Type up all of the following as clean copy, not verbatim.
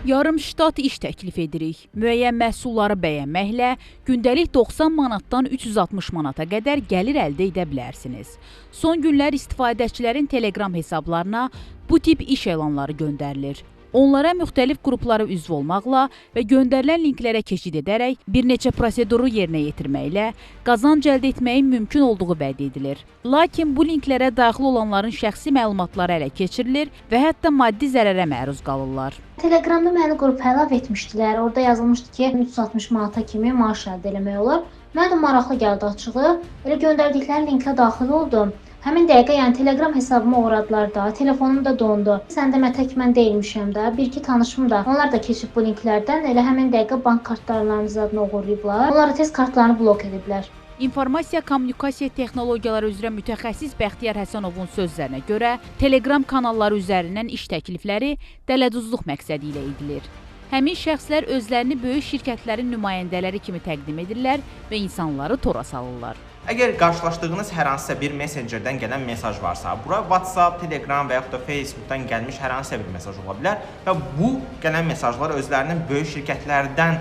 Yarım ştat iş təklif edirik. Müəyyən məhsulları bəyənməklə gündəlik 90 manatdan 360 manata qədər gəlir əldə edə bilərsiniz. Son günlər istifadəçilərin Telegram hesablarına bu tip iş elanları göndərilir. Onlara müxtəlif qruplara üzv olmaqla və göndərilən linklərə keçid edərək bir neçə proseduru yerinə yetirməklə qazanc əldə etməyin mümkün olduğu vəd edilir. Lakin bu linklərə daxil olanların şəxsi məlumatları ələ keçirilir və hətta maddi zərərə məruz qalırlar. Telegramda məni qrupa əlavə etmişdilər. Orada yazılmışdı ki, 360 manata kimi maaş əldə eləmək olar. Mənə də maraqlı gəldi açığı. Elə göndərdikləri linkə daxil oldum. Həmin dəqiqə, yəni Telegram hesabımı uğradılar da, telefonum da dondu. Sən demə tək mən deyilmişəm də, bir-iki tanışım da, onlar da keçib bu linklərdən, elə həmin dəqiqə bank kartlarının zadını oğurlayıblar. Onlara tez kartlarını blok ediblər. İnformasiya kommunikasiya texnologiyaları üzrə mütəxəssis Bəxtiyar Həsənovun sözlərinə görə, Telegram kanalları üzərindən iş təklifləri dələduzluq məqsədi ilə edilir. Həmin şəxslər özlərini böyük şirkətlərin nümayəndələri kimi təqdim edirlər və insanları tora salırlar. Əgər qarşılaşdığınız hər hansısa bir messengerdən gələn mesaj varsa, bura WhatsApp, Telegram və yaxud da Facebookdan gəlmiş hər hansısa bir mesaj ola bilər və bu gələn mesajlar özlərinin böyük şirkətlərdən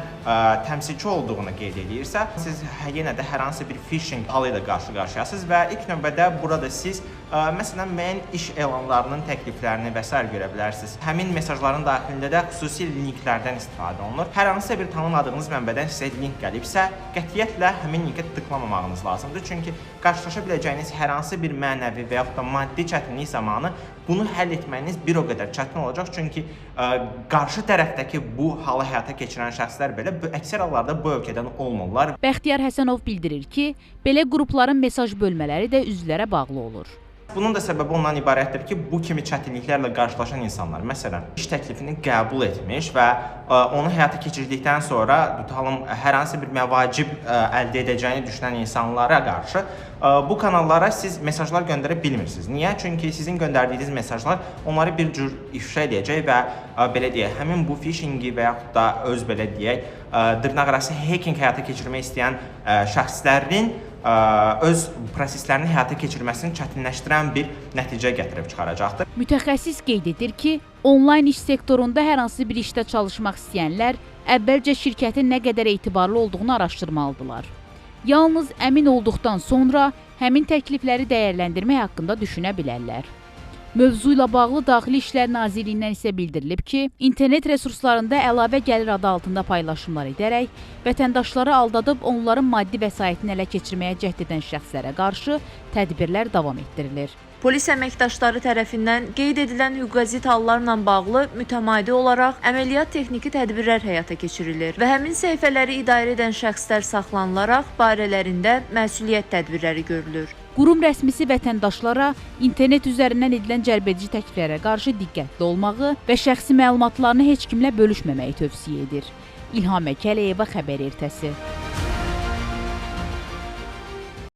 təmsilçi olduğunu qeyd edirsə, siz yenə də hər hansı bir phishing halı ilə qarşı-qarşıyasınız və ilk növbədə burada siz məsələn müəyyən iş elanlarının təkliflərini və sair görə bilərsiniz. Həmin mesajların daxilində də xüsusi linklərdən istifadə olunur. Hər hansısa bir tanımadığınız mənbədən sizə link gəlibsə, qətiyyətlə həmin linkə tıklamamağınız lazımdır. Çünki qarşılaşa biləcəyiniz hər hansı bir mənəvi və yaxud da maddi çətinlik zamanı bunu həll etməyiniz bir o qədər çətin olacaq. Çünki qarşı tərəfdəki bu halı həyata keçirən şəxslər belə əksər hallarda bu ölkədən olmurlar. Bəxtiyar Həsənov bildirir ki, belə qrupların mesaj bölmələri də üzvlərə bağlı olur. Bunun da səbəbi ondan ibarətdir ki, bu kimi çətinliklərlə qarşılaşan insanlar, məsələn, iş təklifini qəbul etmiş və onu həyata keçirdikdən sonra tutalım hər hansı bir məvacib əldə edəcəyini düşünən insanlara qarşı bu kanallara siz mesajlar göndərə bilmirsiniz. Niyə? Çünki sizin göndərdiyiniz mesajlar onları bir cür ifşa edəcək və belə deyək, həmin bu phishingi və yaxud da öz belə deyək, dırnaqarası hacking həyata keçirmək istəyən şəxslərin öz proseslərini həyata keçirməsini çətinləşdirən bir nəticə gətirib çıxaracaqdır. Mütəxəssis qeyd edir ki, onlayn iş sektorunda hər hansı bir işdə çalışmaq istəyənlər əvvəlcə şirkətin nə qədər etibarlı olduğunu araşdırmalıdırlar. Yalnız əmin olduqdan sonra həmin təklifləri dəyərləndirmək haqqında düşünə bilərlər. Mövzu ilə bağlı Daxili İşlər Nazirliyindən isə bildirilib ki, internet resurslarında əlavə gəlir adı altında paylaşımlar edərək vətəndaşları aldadıb onların maddi vəsaitini ələ keçirməyə cəhd edən şəxslərə qarşı tədbirlər davam etdirilir. Polis əməkdaşları tərəfindən qeyd edilən hüquqa zidd hallarla bağlı mütəmadi olaraq əməliyyat texniki tədbirlər həyata keçirilir və həmin səhifələri idarə edən şəxslər saxlanılaraq barələrində məsuliyyət tədbirləri görülür. Qurum rəsmisi vətəndaşlara internet üzərindən edilən cəlbedici təkliflərə qarşı diqqətli olmağı və şəxsi məlumatlarını heç kimlə bölüşməməyi tövsiyə edir. İlhamə Kələyeva, Xəbər Ertəsi.